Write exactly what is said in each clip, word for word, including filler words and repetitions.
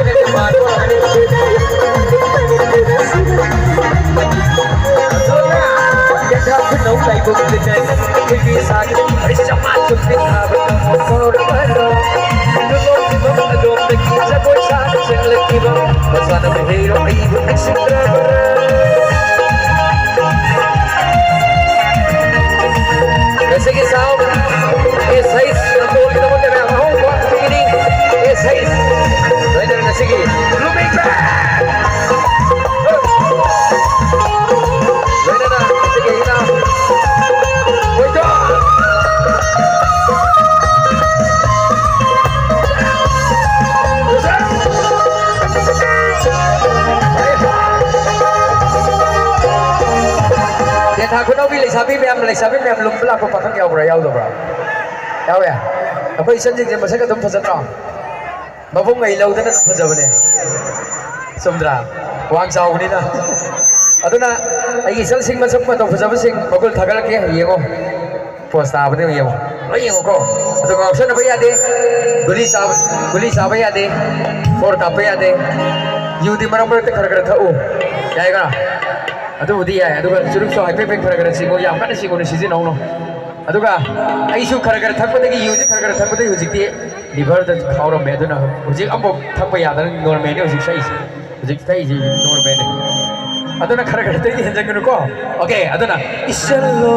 ꯇꯧꯔꯒꯗꯤ ꯃꯥꯟꯕ ꯑꯣꯏꯔꯝꯒꯅꯤ꯫ ꯑꯗꯨꯅ ꯀꯦꯊꯥ ꯈꯨꯅꯧ ꯂꯥꯏꯕꯛ ꯇꯤꯟꯅꯩ꯫ ꯑꯩꯈꯣꯏꯒꯤ ꯁꯥꯒꯤ ꯍꯩꯁ ꯆꯃꯥ ꯆꯨꯝꯄꯤ ꯊꯥꯕ ꯇꯝꯃꯣ ꯀꯧꯔꯕꯔꯣ? ꯂꯨꯂꯣꯛ ꯐꯤꯕꯝ ꯑꯗꯣꯝꯗꯒꯤ ꯖꯒꯣꯏ ꯁꯥꯕ ꯆꯪꯂꯛꯈꯤꯕ ꯃꯁꯥꯟꯅ ꯃꯍꯩꯔꯣ ꯑꯩꯕꯨ ꯅꯛꯁꯤꯟꯗ꯭ꯔꯕꯔꯣ? ꯉꯁꯤꯒꯤ ꯁꯥꯎ ꯑꯦꯁ ꯍꯩꯁ ꯅꯝꯕꯣꯜꯒꯤꯗꯃꯛꯇ ꯃꯌꯥꯝ ꯑꯍꯧꯕ ꯄꯤꯒꯅꯤ꯫ ꯑꯦꯁ ꯍꯩꯁ ꯂꯣꯏꯅꯅ ꯉꯁꯤꯒꯤ ꯕ꯭ꯂꯨꯃꯤꯡ ꯕꯦꯟ꯫ ꯂꯣꯏꯅꯅ ꯉꯁꯤꯒꯤ ꯑꯩꯅ ꯍꯣꯏꯗꯣ꯫ ꯇꯦꯟꯊꯥ ꯈꯨꯅꯧꯒꯤ ꯂꯩꯁꯥꯕꯤ ꯃꯌꯥꯝ, ꯂꯩꯁꯥꯕꯤ ꯃꯌꯥꯝ ꯂꯨꯝꯕ ꯂꯥꯛꯄ ꯄꯥꯈꯪ ꯌꯥꯎꯕ꯭ꯔꯥ, ꯌꯥꯎꯗꯕ꯭ꯔꯥ? ꯌꯥꯎꯋꯦ꯫ ꯑꯩꯈꯣꯏ ꯏꯆꯟꯁꯤꯡꯁꯦ ꯃꯁꯛ ꯑꯗꯨꯝ ꯐꯖꯗ꯭ꯔꯣ? ꯃꯄꯨꯡ ꯉꯩ ꯂꯧꯗꯅ ꯑꯗꯨꯝ ꯐꯖꯕꯅꯦ꯫ ꯆꯨꯝꯗ꯭ꯔꯥ? ꯋꯥꯡ ꯆꯥꯎꯕꯅꯤꯅ꯫ ꯑꯗꯨꯅ ꯑꯩꯒꯤ ꯏꯆꯜꯁꯤꯡ ꯃꯁꯛ ꯃꯇꯧ ꯐꯖꯕꯁꯤꯡ ꯃꯒꯨꯟ ꯊꯥꯒꯠꯂꯛꯀꯦ, ꯌꯦꯡꯉꯣ꯫ ꯄꯣꯁ ꯇꯥꯕꯗ ꯌꯦꯡꯉꯣ꯫ ꯂꯣꯏ ꯌꯦꯡꯉꯣꯀꯣ꯫ ꯑꯗꯨ ꯉꯥꯎꯁꯟꯅꯕ ꯌꯥꯗꯦ꯫ ꯒꯨꯂꯤ ꯆꯥꯕ, ꯒꯨꯂꯤ ꯆꯥꯕ ꯌꯥꯗꯦ꯫ ꯐꯣꯔ ꯀꯥꯞꯄ ꯌꯥꯗꯦ꯫ ꯌꯨꯗꯤ ꯃꯔꯛ ꯃꯔꯛꯇ ꯈꯔ ꯈꯔ ꯊꯛꯎ꯫ ꯌꯥꯏꯀꯣ? ꯑꯗꯨꯕꯨꯗꯤ ꯌꯥꯏ꯫ ꯑꯗꯨꯒ ꯆꯨꯔꯨꯞꯁꯨ ꯍꯥꯏꯐꯦꯠ ꯍꯥꯏꯐꯦꯠ ꯈꯔ ꯈꯔ ꯆꯤꯡꯉꯨ꯫ ꯌꯥꯝ ꯀꯟꯅ ꯆꯤꯡꯉꯨꯅꯨ, ꯁꯤꯖꯤꯟꯅꯍꯧꯅꯨ꯫ ꯑꯗꯨꯒ ꯑꯩꯁꯨ ꯈꯔ ꯈꯔ ꯊꯛꯄꯗꯒꯤ, ꯌꯨꯁꯦ ꯈꯔ ꯈꯔ ꯊꯛꯄꯗꯒꯤ ꯍꯧꯖꯤꯛꯇꯤ ꯂꯤꯚꯔꯗ ꯐꯥꯎꯔꯝꯃꯦ꯫ ꯑꯗꯨꯅ ꯍꯧꯖꯤꯛ ꯑꯃꯐꯥꯎ ꯊꯛꯄ ꯌꯥꯗꯅ ꯅꯣꯔꯃꯦꯜꯅꯤ ꯍꯧꯖꯤꯛ ꯊꯛꯏꯁꯦ꯫ ꯍꯧꯖꯤꯛ ꯊꯛꯏꯁꯦ ꯅꯣꯔꯃꯦꯜꯅꯤ꯫ ꯑꯗꯨꯅ ꯈꯔ ꯈꯔ ꯊꯛꯏ ꯍꯦꯟꯖꯟꯒꯅꯨꯀꯣ꯫ ꯑꯣꯀꯦ, ꯑꯗꯨꯅ ꯏꯁꯜꯂꯣ꯫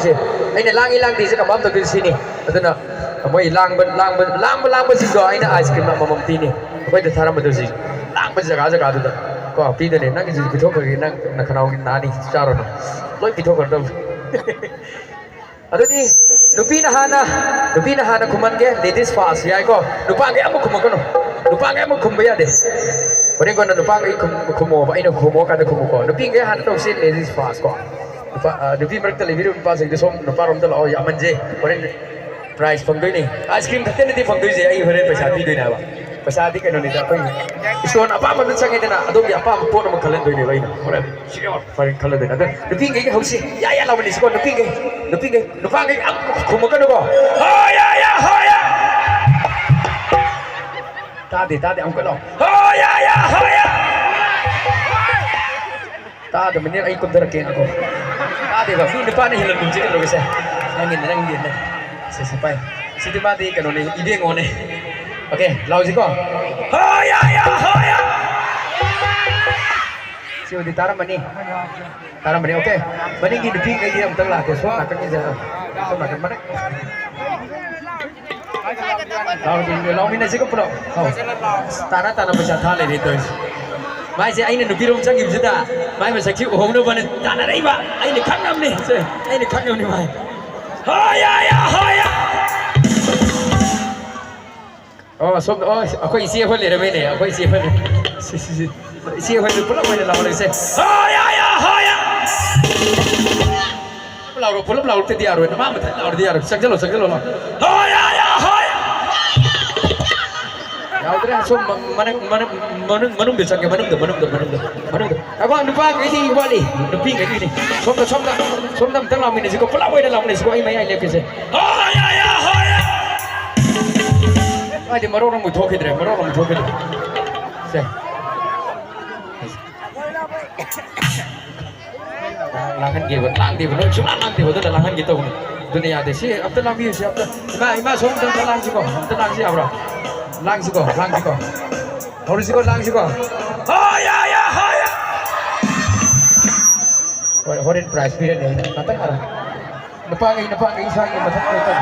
ꯁꯦ, ꯑꯩꯅ ꯂꯥꯡꯉꯤ ꯂꯥꯡꯗꯦꯁꯦ ꯀꯟꯐꯥꯔꯝ ꯇꯧꯗꯣꯏꯁꯦ ꯁꯤꯅꯤ꯫ ꯑꯗꯨꯅ ꯃꯣꯏ ꯂꯥꯡꯕ ꯂꯥꯡꯕ ꯂꯥꯡꯕ ꯂꯥꯡꯕꯁꯤꯡꯗꯣ ꯑꯩꯅ ꯑꯥꯏꯁ ꯀ꯭ꯔꯤꯝ ꯑꯃꯃꯝ ꯄꯤꯅꯤ꯫ ꯑꯩꯈꯣꯏꯗ ꯊꯥꯔꯝꯕꯗꯨ ꯍꯧꯖꯤꯛ ꯂꯥꯡꯕ ꯖꯒꯥ ꯖꯒꯥꯗꯨꯗ ꯀꯣ ꯄꯤꯗꯣꯏꯅꯦ꯫ ꯅꯪꯒꯤꯁꯨ ꯄꯤꯊꯣꯛꯈ꯭ꯔꯒꯦ, ꯅꯪ ꯅꯈꯅꯥꯎꯒꯤ ꯅꯥꯅꯤ ꯆꯥꯔꯨꯅꯨ꯫ ꯂꯣꯏ ꯄꯤꯊꯣꯛꯈ꯭ꯔꯗꯧꯅꯤ꯫ ꯑꯗꯨꯗꯤ ꯅꯨꯄꯤꯅ ꯍꯥꯟꯅ ꯅꯨꯄꯤꯅ ꯍꯥꯟꯅ ꯈꯨꯝꯍꯟꯒꯦ꯫ Ladies first, ꯌꯥꯏꯀꯣ? ꯅꯨꯄꯥꯈꯩ ꯑꯃꯨꯛ ꯈꯨꯝꯃꯛꯀꯅꯨ꯫ ꯅꯨꯄꯥꯈꯩ ꯑꯃꯨꯛ ꯈꯨꯝꯕ ꯌꯥꯗꯦ꯫ ꯍꯣꯔꯦꯟ ꯀꯣꯟꯅ ꯅꯨꯄꯥꯈꯩ ꯈꯨꯝ- ꯈꯨꯝꯃꯛꯑꯣꯕ, ꯑꯩꯅ ꯈꯨꯝꯃꯛꯑꯀꯥꯟꯗ ꯈꯨꯝꯃꯨꯀꯣ꯫ ꯅꯨꯄꯤꯈꯩ ꯍꯥꯟꯅ ꯇꯧꯁꯤ꯫ Ladies first ꯀꯣ꯫ ꯅꯨꯄꯥ ꯑ, ꯅꯨꯄꯤ ꯃꯔꯛꯇ ꯂꯩꯕꯤꯔꯤꯕ ꯅꯨꯄꯥꯁꯤꯡꯗꯣ ꯁꯣꯝ ꯅꯨꯄꯥꯔꯣꯝꯗ ꯂꯥꯛꯑꯣ, ꯌꯥꯝꯃꯟꯖꯦ꯫ ꯍꯣꯔꯦꯟ ꯄ꯭ꯔꯥꯏꯖ ꯐꯪꯗꯣꯏꯅꯤ꯫ ꯑꯥꯏꯁ ꯀ꯭ꯔꯤꯝ ꯈꯛꯇ ꯅꯠꯇꯦ ꯐꯪꯗꯣꯏꯁꯦ, ꯑꯩ ꯍꯣꯔꯦꯟ ꯄꯩꯁꯥ ꯄꯤꯗꯣꯏꯅꯦ ꯍꯥꯏꯕ꯫ ꯄꯩꯁꯥꯗꯤ ꯀꯩꯅꯣꯅꯤꯗ, ꯑꯩꯈꯣꯏ ꯏꯁꯇꯣꯟ ꯑꯄꯥꯝꯕ ꯑꯗꯨꯝ ꯆꯪꯉꯦꯗꯅ, ꯑꯗꯣꯝꯒꯤ ꯑꯄꯥꯝꯕ ꯄꯣꯠ ꯑꯃ ꯈꯜꯍꯟꯗꯣꯏꯅꯦꯕ ꯑꯩꯅ ꯍꯣꯔꯦꯟ꯫ ꯁꯤꯌꯣꯔ ꯐꯔꯦ ꯈꯜꯂꯗꯣꯏꯅꯦ꯫ ꯑꯗꯣ ꯅꯨꯄꯤꯈꯩꯒꯤ ꯍꯧꯁꯤ꯫ ꯌꯥ ꯌꯥ ꯂꯥꯎꯕꯅꯤꯁꯤꯀꯣ, ꯅꯨꯄꯤꯈꯩ꯫ ꯅꯨꯄꯤꯈꯩ꯫ ꯅꯨꯄꯥꯈꯩ ꯑꯝ ꯈꯨꯝꯃꯛꯀꯅꯨꯀꯣ꯫ ꯍꯣ ꯌꯥ ꯌꯥ ꯍꯣ ꯌꯥ꯫ ꯇꯥꯗꯦ ꯇꯥꯗꯦ ꯑꯃꯨꯛꯀ ꯂꯥꯎ꯫ ꯍꯣ ꯌꯥ ꯌꯥ ꯍꯣ ꯌꯥ꯫ ꯇꯥꯗꯕꯅꯤꯅ ꯑꯩ ꯀꯨꯝꯊꯔꯛꯀꯦ ꯉꯥꯏꯈꯣ꯫ ꯇꯥꯗꯦꯕ ꯃꯤ ꯅꯨꯄꯥꯅ ꯍꯦꯜꯂꯝꯒꯨꯝꯁꯤ ꯀꯩꯗꯧꯔꯒꯦꯁꯦ꯫ ꯅꯪꯒꯤꯅꯦ ꯅꯪꯒꯤꯅꯦ꯫ ꯁꯦ ꯁꯦ ꯄꯥꯏ꯫ ꯁꯤꯗꯤ ꯃꯥꯗꯤ ꯀꯩꯅꯣꯅꯦ ꯏꯕꯦꯡꯉꯣꯅꯦ꯫ ꯑꯣꯀꯦ ꯂꯥꯎꯁꯤꯀꯣ꯫ ꯍꯣ ꯌꯥ ꯌꯥ ꯍꯣ ꯌꯥ꯫ ꯁꯤꯕꯨꯗꯤ ꯇꯥꯔꯝꯃꯅꯤ꯫ ꯇꯥꯔꯝꯃꯅꯤ꯫ ꯑꯣꯀꯦ꯫ ꯃꯅꯤꯡꯒꯤ ꯅꯨꯄꯤꯈꯩꯗꯤ ꯑꯝꯇꯪ ꯂꯥꯛꯀꯦ ꯁꯣꯝ ꯅꯥꯀꯟꯒꯤꯁꯦ꯫ ꯁꯣꯝ ꯅꯥꯀꯟ ꯃꯅꯤꯡ꯫ ꯂꯥꯎꯃꯤꯟꯅꯁꯤꯀꯣ ꯄꯨꯂꯞ꯫ ꯑꯧ꯫ ꯇꯥꯅ ꯇꯥꯅ ꯄꯩꯁꯥ ꯊꯥ ꯂꯩꯔꯦ ꯇꯧꯔꯤꯁꯦ꯫ ꯃꯥꯏꯁꯦ ꯑꯩꯅ ꯅꯨꯄꯤꯔꯣꯝ ꯆꯪꯈꯤꯕꯁꯤꯗ ꯃꯥꯏ ꯃꯁꯛꯁꯤ ꯎꯍꯧꯅꯕꯅ ꯇꯥꯟꯅꯔꯛꯏꯕ꯫ ꯑꯩꯅ ꯈꯪꯉꯕꯅꯤ ꯁꯦ꯫ ꯑꯩꯅ ꯈꯪꯉꯕꯅꯤ ꯃꯥꯏ꯫ ꯍꯣ ꯌꯥ ꯌꯥ ꯍꯣ ꯌꯥ꯫ ꯑꯣ ꯁꯣꯝꯗ ꯑꯣ ꯑꯩꯈꯣꯏ ꯏꯆꯦ ꯍꯣꯏ ꯂꯩꯔꯝꯃꯦꯅꯦ꯫ ꯑꯩꯈꯣꯏ ꯏꯆꯦ ꯍꯣꯏ꯫ ꯁꯤ ꯁꯤ ꯁꯤ꯫ ꯏꯆꯦ ꯍꯣꯏ ꯄꯨꯂꯞ ꯑꯣꯏꯅ ꯂꯥꯎꯍꯜꯂꯁꯦ꯫ ꯍꯣ ꯌꯥ ꯌꯥ ꯍꯣ ꯌꯥ꯫ ꯄꯨꯂꯞ ꯂꯥꯎꯔꯣ, ꯄꯨꯂꯞ ꯂꯥꯎꯔꯛꯇꯗꯤ ꯌꯥꯔꯣꯏ꯫ ꯅꯃꯥ ꯃꯊꯟ ꯂꯥꯎꯔꯗꯤ ꯌꯥꯔꯣꯏ꯫ ꯆꯪꯁꯤꯜꯂꯣ, ꯆꯪꯁꯤꯜꯂꯣ, ꯂꯥꯎ꯫ ꯍꯣ ꯌꯥ ꯌꯥ ꯍꯣ ꯌꯥ꯫ ꯌꯥꯎꯗ꯭ꯔꯦ꯫ ꯁꯣꯝ ꯃ- ꯃꯅꯤꯡ- ꯃꯅꯤꯡ- ꯃꯅꯨꯡ- ꯃꯅꯨꯡꯗ ꯆꯪꯒꯦ, ꯃꯅꯨꯡꯗ, ꯃꯅꯨꯡꯗ, ꯃꯅꯨꯡꯗ, ꯃꯅꯨꯡꯗ꯫ ꯑꯩꯈꯣꯏ ꯅꯨꯄꯥꯈꯩꯗꯤ ꯋꯥꯠꯂꯤ, ꯅꯨꯄꯤꯈꯩꯗꯤꯅꯤ꯫ ꯁꯣꯝꯗ, ꯁꯣꯝꯗ, ꯁꯣꯝꯗ ꯑꯝꯇ ꯂꯥꯎꯃꯤꯟꯅꯁꯤꯀꯣ, ꯄꯨꯂꯞ ꯑꯣꯏꯅ ꯂꯥꯎꯃꯤꯟꯅꯁꯤꯀꯣ꯫ ꯑꯩ ꯃꯌꯥꯏ ꯂꯦꯞꯀꯦꯁꯦ꯫ ꯍꯣ ꯌꯥ ꯌꯥ ꯍꯣ ꯌꯥ꯫ ꯍꯥꯏꯗꯤ ꯃꯔꯣꯟ ꯑꯃꯨꯛ ꯊꯣꯛꯈꯤꯗ꯭ꯔꯦ, ꯃꯔꯣꯟ ꯑꯃꯨꯛ ꯊꯣꯛꯈꯤꯗ꯭ꯔꯦ꯫ ꯁꯦ꯫ ꯂꯥꯡꯍꯟꯒꯦꯕ, ꯂꯥꯡꯗꯦꯕ, ꯅꯣꯏ ꯁꯨꯡꯂꯥꯡ ꯂꯥꯡꯗꯦꯕ, ꯑꯗꯨꯅ ꯂꯥꯡꯍꯟꯒꯦ ꯇꯧꯕꯅꯤ꯫ ꯑꯗꯨꯅ ꯌꯥꯗꯦ꯫ ꯁꯤ ꯑꯝꯇ ꯂꯥꯡꯕꯤꯌꯨ, ꯁꯤ ꯑꯝꯇ꯫ ꯏꯃꯥ, ꯏꯃꯥ, ꯁꯣꯝꯗ ꯑꯝꯇ ꯂꯥꯡꯁꯤꯀꯣ, ꯑꯝꯇ ꯂꯥꯡꯁꯤ ꯌꯥꯕ꯭ꯔꯣ? ꯂꯥꯡꯁꯤꯀꯣ, ꯂꯥꯡꯁꯤꯀꯣ꯫ ꯍꯧꯔꯁꯤꯀꯣ, ꯂꯥꯡꯁꯤꯀꯣ꯫ ꯍꯣ ꯌꯥ ꯌꯥ ꯍꯣ ꯌꯥ꯫ ꯍꯣꯏ, ꯍꯣꯔꯦꯟ ꯄ꯭ꯔꯥꯏꯖ ꯄꯤꯔꯅꯤ ꯑꯩꯅ꯫ ꯉꯥꯛꯇꯪ ꯉꯥꯏꯔꯣ꯫ ꯅꯨꯄꯥꯈꯩ, ꯅꯨꯄꯥꯈꯩ ꯏꯁꯥꯒꯤ ꯃꯊꯛꯇ ꯇꯧ꯫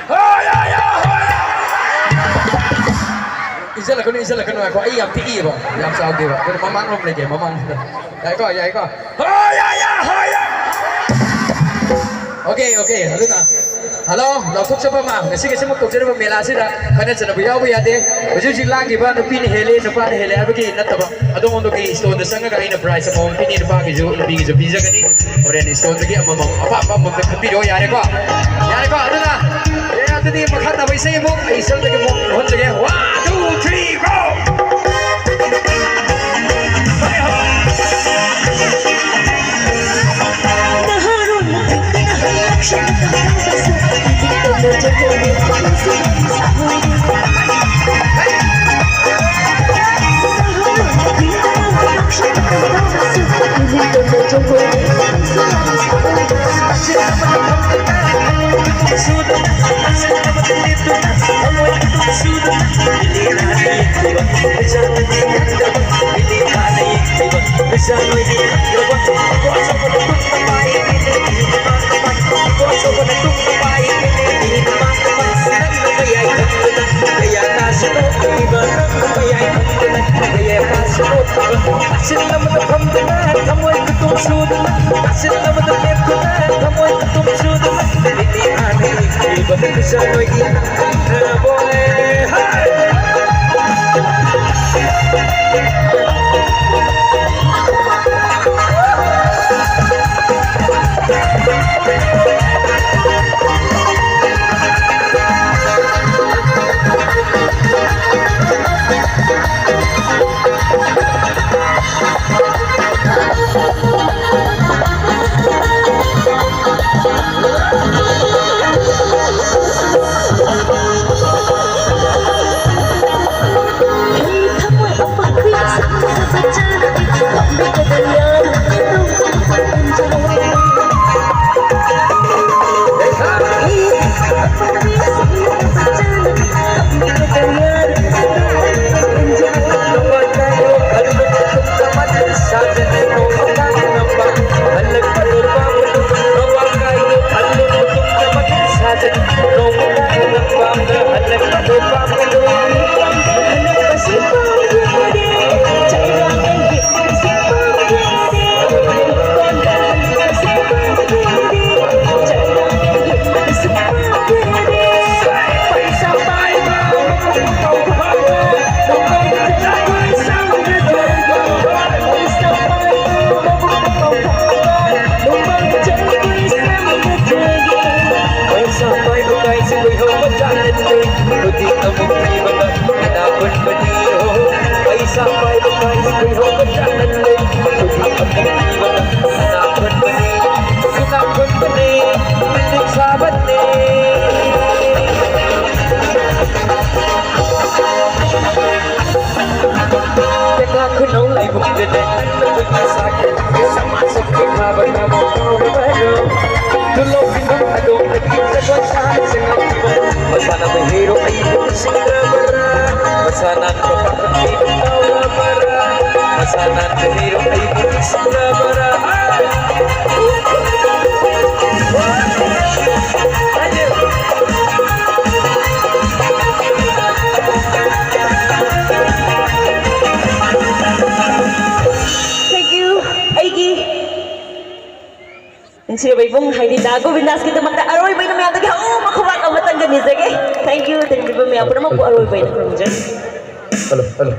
ꯍꯣꯏ, ꯌꯥ, ꯌꯥ, ꯍꯣꯏ, ꯌꯥ꯫ ꯏꯟꯁꯤꯜꯂꯛꯀꯅꯨ, ꯏꯟꯁꯤꯜꯂꯛꯀꯅꯨ, ꯉꯥꯏꯈꯣ, ꯑꯩ ꯌꯥꯝ ꯄꯤꯛꯏꯕ, ꯌꯥꯝ ꯆꯥꯎꯗꯦꯕ, ꯑꯗꯨꯅ ꯃꯃꯥꯡꯂꯣꯝ ꯂꯩꯒꯦ, ꯃꯃꯥꯡꯁꯤꯗ꯫ ꯌꯥꯏꯀꯣ, ꯌꯥꯏꯀꯣ꯫ ꯍꯣꯏ, ꯌꯥ, ꯌꯥ, ꯍꯣꯏ, ꯌꯥ꯫ OK, OK, ꯑꯗꯨꯅ, ꯍꯜꯂꯣ, ꯂꯥꯎꯊꯣꯛꯆꯕ ꯑꯃ, ꯉꯁꯤ, ꯉꯁꯤꯃꯛ ꯇꯧꯖꯔꯤꯕ ꯃꯦꯂꯥꯁꯤꯗ ꯈꯠꯅ ꯆꯩꯅꯕ ꯌꯥꯎꯕ ꯌꯥꯗꯦ꯫ ꯍꯧꯖꯤꯛ ꯍꯧꯖꯤꯛ ꯂꯥꯡꯉꯤꯕ ꯅꯨꯄꯤꯅ ꯍꯦꯜꯂꯦ, ꯅꯨꯄꯥꯅ ꯍꯦꯜꯂꯦ ꯍꯥꯏꯕꯒꯤ ꯅꯠꯇꯕ, ꯑꯗꯣꯝꯂꯣꯝꯗꯒꯤ ꯏꯁꯇꯣꯟꯗ ꯆꯪꯉꯒ ꯑꯩꯅ ꯄ꯭ꯔꯥꯏꯖ ꯑꯃꯃꯝ ꯄꯤꯅꯤ, ꯅꯨꯄꯥꯒꯤꯁꯨ ꯅꯨꯄꯤꯒꯤꯁꯨ ꯄꯤꯖꯒꯅꯤ꯫ ꯍꯣꯔꯦꯟ ꯏꯁꯇꯣꯟꯗꯒꯤ ꯑꯃꯃꯝ ꯑꯄꯥꯝꯕ ꯑꯃꯃꯝꯇ ꯈꯟꯕꯤꯔꯣ, ꯌꯥꯔꯦꯀꯣ? ꯌꯥꯔꯦꯀꯣ? ꯑꯗꯨꯅ, ꯑꯦ, ꯑꯗꯨꯗꯤ ꯃꯈꯥ ꯇꯥꯕ ꯏꯁꯩ ꯑꯃꯨꯛ ꯑꯩ ꯏꯁꯇꯣꯟꯗꯒꯤ ꯑꯃꯨꯛ ꯍꯣꯟꯖꯒꯦ꯫ One, two, three, go! ꯏꯕꯨꯡꯗꯅꯦ ꯅꯪꯅ ꯁꯥꯈꯤ ꯁꯃꯥꯖ ꯁꯦꯕꯥ ꯇꯧꯔꯕꯔꯣ? ꯇꯨꯂꯣꯞ ꯐꯤꯕꯝ ꯑꯗꯣꯝꯗꯒꯤ ꯖꯒꯣꯏ ꯁꯥꯅ ꯆꯪꯉꯛꯄ ꯃꯁꯥꯟꯅ ꯃꯍꯩꯔꯣ ꯑꯩꯕꯨ ꯅꯤꯡꯁꯤꯡꯂꯕꯔꯥ? ꯃꯁꯥ ꯅꯥꯟꯕ ꯄꯥꯈꯪ ꯑꯩꯕꯨ ꯀꯥꯎꯔꯕꯔꯥ? ꯃꯁꯥ ꯅꯥꯟꯕ ꯍꯩꯔꯣ ꯑꯩꯕꯨ ꯅꯤꯡꯁꯤꯡꯂꯕꯔꯥ? Thank you. ꯑꯩꯒꯤ ꯅꯨꯡꯁꯤꯔꯕ ꯏꯕꯨꯡ ꯍꯥꯏꯗꯤ ꯗꯥ ꯒꯣꯕꯤꯟꯗꯥꯁꯀꯤꯗꯃꯛꯇ ꯑꯔꯣꯏꯕ ꯑꯩꯅ ꯃꯌꯥꯝꯗꯒꯤ ꯍꯧꯅ ꯈꯨꯕꯥꯛ ꯑꯃꯇꯪꯒ ꯅꯤꯖꯒꯦ꯫ Thank you, ꯊꯦꯡꯕꯤꯕ ꯃꯌꯥꯝ ꯄꯨꯝꯅꯃꯛꯄꯨ ꯑꯔꯣꯏꯕ ꯑꯩꯅ ꯈꯨꯔꯨꯝꯖꯔꯤ꯫ Hello, hello.